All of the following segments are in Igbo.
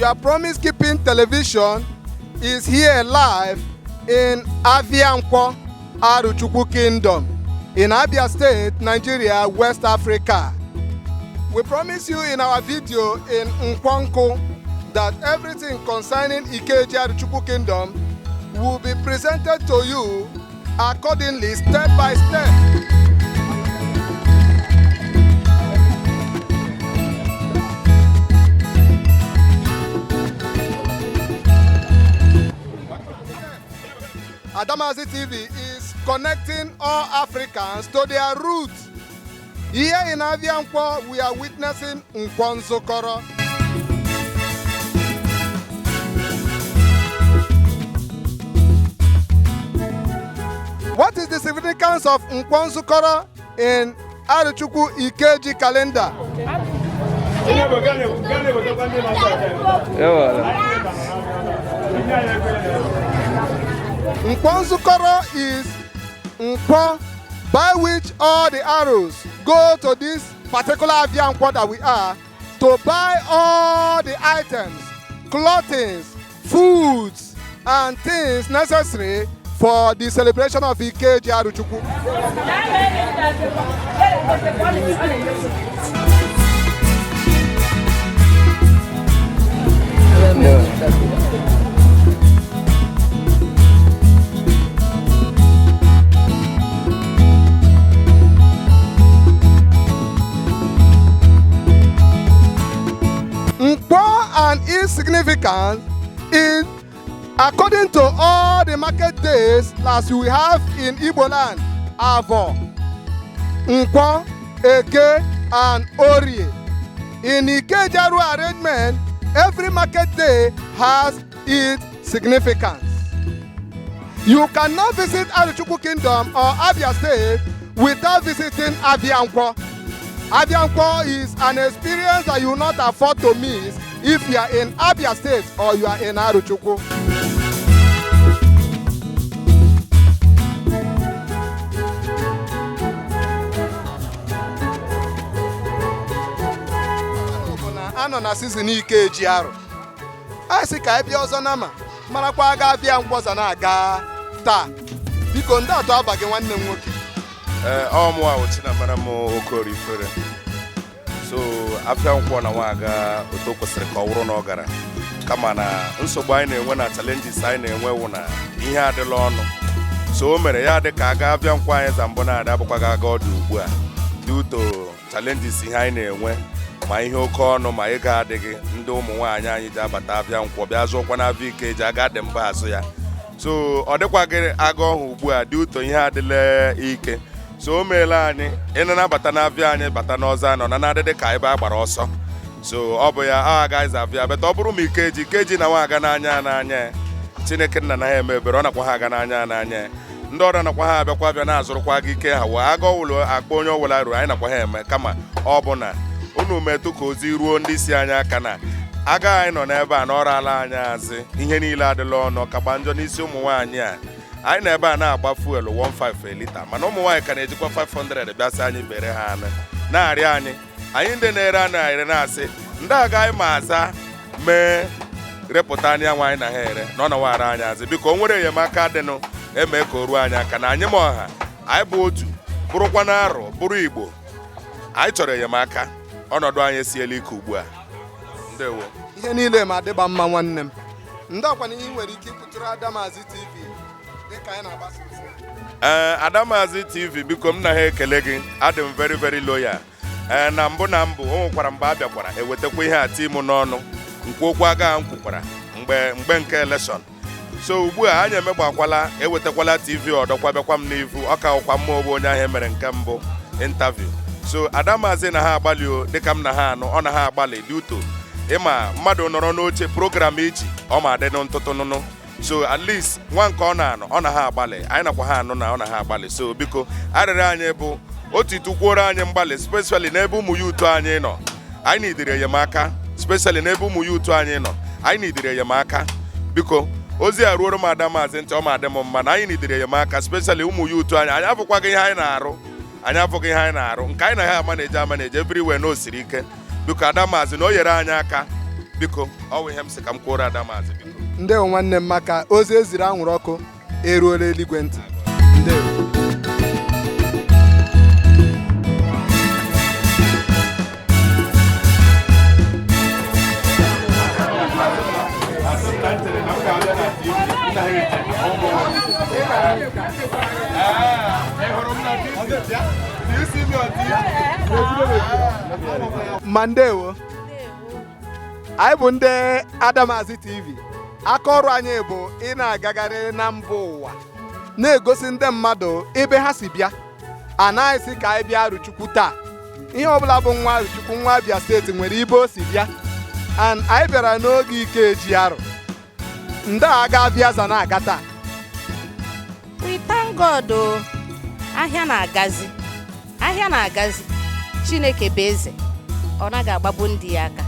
Your Promise Keeping Television is here live in Avia Nkwo, Arochukwu Kingdom, in Abia State, Nigeria, West Africa. We promise you in our video in Nkwonkwo that everything concerning Ikeji Arochukwu Kingdom will be presented to you accordingly, step by step. Adamazi TV is connecting all Africans to their roots. Here in Avia Nkwo, we are witnessing Nkwo Nzukọrọ. What is the significance of Nkwo Nzukọrọ in Arochukwu Ikeji calendar? Nkwo Nzukọrọ is Nkwo by which all the arrows go to this particular Avia Nkwo that we are to buy all the items, clothings, foods, and things necessary for the celebration of Ikeji Arochukwu. Nkwo and its significance is according to all the market days as we have in Igbo land, Avo, Nkwo, Eke, and Orie. In Ikeji Aro arrangement, every market day has its significance. You cannot visit Arochukwu Kingdom or Abia State without visiting Avia Nkwo. Avia Nkwo is an experience that you will not afford to miss if you are in Abia State or you are in Arochukwu. Bụ na anọ na season Ikeji Aro, a sị ka anyị bịa ọzọ na ma marakwa aga Avia Nkwo za na-aga taa. Biko, ndị atọ aba gị, nwanne m nwoke. Ee, ọ mụa wụ Chinamara m Okorifere. So afịa Nkwọ na nwa aga otu o kwesịrị ka ọ wụrụ na ọ gara, kama na nsogbu anyị na-enwe na challenges anyị na-enwe wụ na ihe adịla ọnụ. So o mere ya dị ka aga afịa Nkwọ anyị za mbụ na-adị abụkwaghị aga ọdụ ugbu a due to challenges ihe anyị na-enwe, ma ihe oke ọnụ, ma ego adịghị. Ndị ụmụ nwaanyị anyị ji abata afịa Nkwọ bịa zụọkwa na afịa Ikeji aga dị mba azụ ya. So ọ dịkwaghị aga ọhụ ugbu a dị ụtọ, ihe adịla ike. So o meela anyị ịna na-abata n'afịa anyị bata n'ọzọ anọ na na-adịdị ka ebe a gbara ọsọ. So ọ bụ ya ọ agaghịzi afịa beta. Ọ bụrụ ma Ikeji, Ikeji na nwa aga n'anya n'anya ya. Chineke nna na ha eme ebere, ọ nakwa ha aga n'anya n'anya ya. Ndị ọrụ nakwa ha abịakwa abịa na-azụrụkwa gị ike ha wee aga ọwụlụ akpa onye ọwụla ruru anyị nakwa ha eme. Kama ọ bụ na unu metụ ka ozi ruo ndị si anyị aka na aga anyị nọ n'ebe a na ọrụ ala anyị azị, ihe niile adịla ọnụ kagba njọ n'isi ụmụ nwaanyị a. Anyị na ebe a na-agba fuel 15 a litre, mana ụmụ nwaanyị ka na-ejikwa 500 bịa sị anyị bere ha anụ na-arịọ anyị. Anyị ndị na-ere anụ ere na-asị ndị agaghị ma aza mee repụta anya nwaanyị na ha ere na ọ na wara anyị azị. Biko, o nwere enyemaka dịnụ eme ka o ruo anyị aka na anyị ma ọha anyị bụ otu bụrụkwa na arụ bụrụ Igbo. Anyị chọrọ enyemaka, ọnọdụ anyị esiela ike ugbu a. Ndewo. Ihe niile ma adịba mma, nwanne m. Ndị ọkwa na ihe ị nwere ike ikwutụrụ Adamazi TV dịka anyị na-agbasa ozi. Ee, Adamazi TV, biko, m na ha ekele gị. Adị m very very loyal. Ee, na mbụ na mbụ o nwekwara mgbe a bịakwara ewetakwa ihe a tim n'ọnụ nkwu okwu aga m kwukwara mgbe nke election. So ugbu a anyị emegbakwala ewetakwala TV ọdọkwa bịakwa m n'ivu ọ ka ụkwa mmụọ bụ onye ahụ emere nke mbụ interview. So Adamazi na ha agbalị o, dịka m na ha anụ ọ na ha agbalị dị uto ịma mmadụ nọrọ n'oche program iji ọ ma dị ntụtụ nụnụ. So at least nwa nke ọ na-anụ ọ na ha agbalị, anyị nakwa ha anụ na ọ na ha agbalị. So biko, arịrịọ anyị bụ otu tụkwuoro anyị mgbalị, especially n'ebe ụmụ ya uto anyị nọ. Anyị nidiri enyemaka, especially n'ebe ụmụ ya uto anyị nọ. Anyị nidiri enyemaka. Biko, ozi a ruoro m Adamazi ntị, ọ ma adị m mma na anyị nidiri enyemaka, especially ụmụ ya uto anyị. Anyị afụkwaghị ihe anyị na-arụ, anyị afụghị ihe anyị na-arụ nke anyị na ha ama na-eje ama na-eje everywhere na o siri ike. Biko, Adamazi na o nyere anyị aka. Biko. Biko, ọ wụ ihe m sị ka m kwuoro Adamazi, biko. Ndewo nwanne m, maka ozi eziri anwụrụ ọkụ eruola eluigwe ntị. Ndewo. Ma ndewo, anyị bụ ndị Adamazi TV. Aka ọrụ anyị bụ ị na-agagharị na mba ụwa na-egosi ndị mmadụ ebe ha si bịa. Anaghị sị ka anyị bịa Arụchukwu taa. Ihe ọbụla bụ nwa Arụchukwu, nwa Abia Steeti, nwere ibe o si bịa. And anyị bịara n'oge Ikeji Arụ ndị a ga-abịa za na-aga taa. We thank God o. Ahịa na-agazi, ahịa na-agazi. Chineke bụ eze, ọ naghị agbagbu ndị ya aka.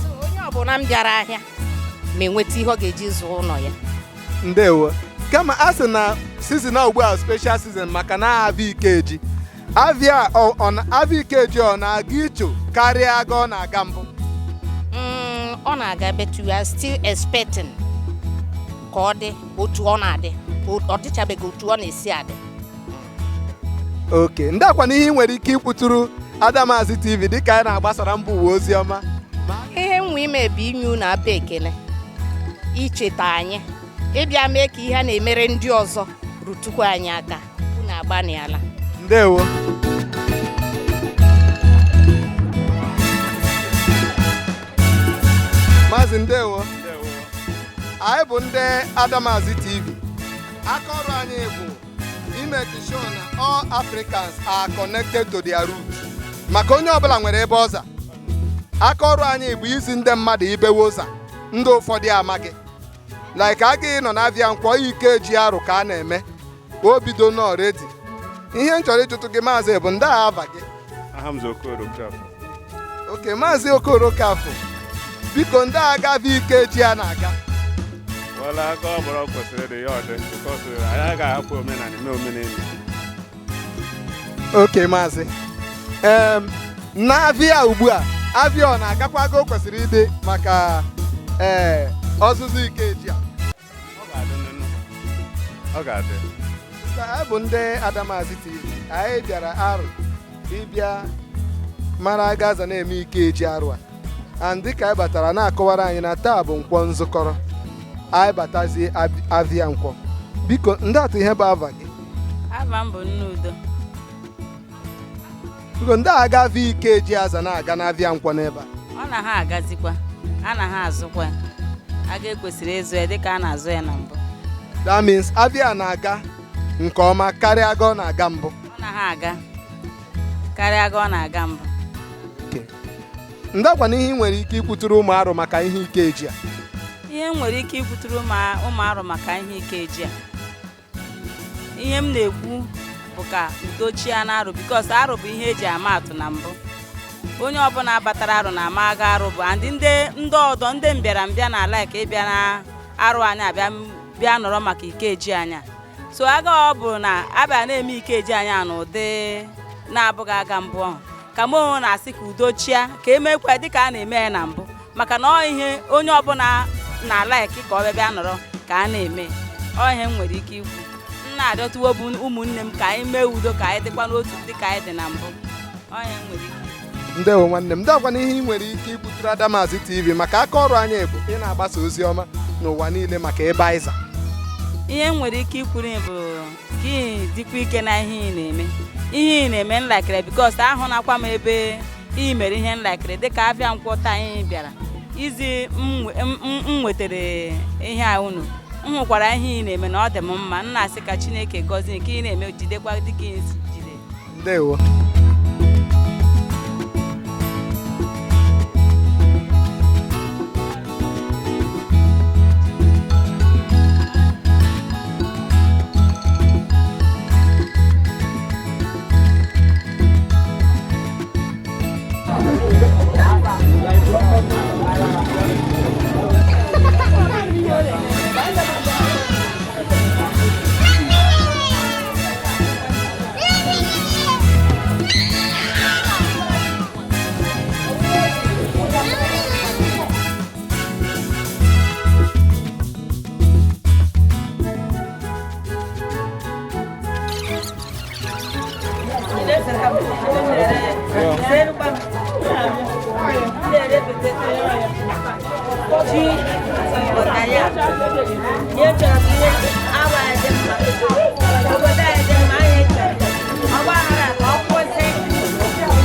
So onye ọbụla m bịara ahịa ma enweta ihe ọ ga-eji zụọ ụlọ ya. Ndewo. Kama a sị na season a ugbu a special season maka na avịa Ikeji avịa avịa Ikeji ọ na-aga icho karịa aga ọ na-aga mbụ? Ọ na-aga, but we are still expecting ka ọ dị otu ọ na-adị. Ọ dịchabeghị otu ọ na-esi adị. Okay, ndị akwa na ihe ị nwere ike ikwuturu Adamazi TV dịka anyị na-agbasara mba ụwa ozi ọma? Ihe nwe ime bụ inye unu aba ekele, icheta anyị, ịbịa mee ka ihe a na-emere ndị ọzọ rutukwa anyị aka. Unu agbanịala. Ndewo. Maazị, ndewo. Anyị bụ ndị Adamazi TV. Aka ọrụ anyị bụ ime sure na all Africans are connected to their roots, maka onye ọbụla nwere ebe ọza. Aka ọrụ anyị bụ izi ndị mmadụ ibewe ụza ndị ụfọdụ amaghị, like agaghị nọ n'avịa Nkwọ Ikeji Arụ ka a na-eme o bido nọ ready. Ihe m chọrọ ịjụtụ gị, maazị, bụ ndị a aba gị? Aha m bụ Okoro Okafọ. Okay, Maazị Okoro Kafụ, biko, ndị a gavịa Ikeji a na-aga? Wala aka ọ bụla ọ kwesịrị ịdị ya ọ dị, because anyị agaghị ahapụ omenala mee omenala. Okay, maazị, n'avịa ugbu a, avịa ọ na-agakwa aga o kwesịrị ịdị maka ee ọzụzụ Ikeji a? Ọ ga-adị nụ. Ọ ga-adị. Anyị bụ ndị Adamazi TV. Anyị bịara Arụ ịbịa mara Gaza na-eme Ikeji Arụ a, and dịka anyị batara na-akọwara anyị na taa bụ Nkwọ nzukọrọ, anyị batazie avịa Nkwọ. Biko, ndị atụ ihe bụ ava gị? Ava m bụ Nne Udo. Biko, ndị a ga-avịa Ikeji aza na-aga n'avịa Nkwọ n'ebe a? Ọ na ha agazikwa, a na ha azụkwa ya. Aga ekwesịrị ịzụ ya dịka a na-azụ ya na mbụ. That means avịa na-aga nke ọma karịa aga ọ na-aga mbụ? Ọ na ha aga karịa aga ọ na-aga mbụ. Ndị akwa na ihe ị nwere ike ikwuturu ụmụ Arụ maka ihe Ikeji a? Ihe m nwere ike ikwuturu ụmụ Arụ maka ihe Ikeji a, ihe m na-ekwu bụ ka udo chia na Arụ, because Arụ bụ ihe eji ama atụ na mbụ. Onye ọbụla batara Arụ na-ama aga Arụ bụ and ndị ọdọ ndị mbịarambịa na ala ka ịbịa na Arụ anyị abịa bịa nọrọ maka Ikeji anya. So aga ọ bụ na abịa na-eme Ikeji anya n'ụdị na-abụghị aga mbụ ahụ, ka m onwe na-asị ka udo chia, ka emekwa dịka a na-eme ya na mbụ, maka na ọ ihe onye ọbụla na-ala ka ọ bịa bịa nọrọ ka a na-eme. Ọ ihe m nwere ike ikwu, m na-arịọtụwo bụ ụmụnne m ka anyị mee udo, ka anyị dịkwa n'otu dịka anyị dị na mbụ. Ọ ihe m nwere ike ikwu. Ndewo nwanne m. Ndị akwa na ihe ị nwere ike ikwuturu Adamazi TV maka aka ọrụ anyị bụ ị na-agbasa ozi ọma n'ụwa niile maka ebe anyị za? Ihe m nwere ike ikwuru bụ ka ị dịkwa ike na ihe ị na-eme. Ihe ị na-eme nlakịrị, because ahụnakwa m ebe ị mere ihe nlakịrị dịka afịa Nkwọ taa anyị bịara izi m nwetara ihe a unu m hụkwara ihe ị na-eme na ọ dị m mma. M na-asị ka Chineke gọzie nke ị na-eme, jidekwa dịka ị si jide. Ndewo. Ihe chọrọ bụ ihe awa anyị dị mma, obodo anyị dị mma. Anyị chọrọ ọgbaghara ka ọ kwụsị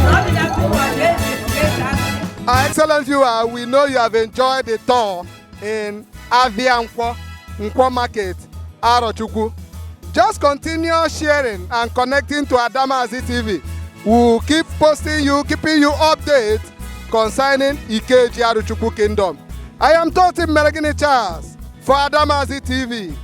na ọ dị na ụwa na-esi esi asị. Our excellent viewer, we know you have enjoyed the tour in Avia Nkwo, Nkwo Market, Arochukwu. Just continue sharing and connecting to Adamazi TV. We'll keep posting you, keeping you updated concerning Ikeji Arochukwu Kingdom. I am Totin Meregini Charles for Adamazi TV.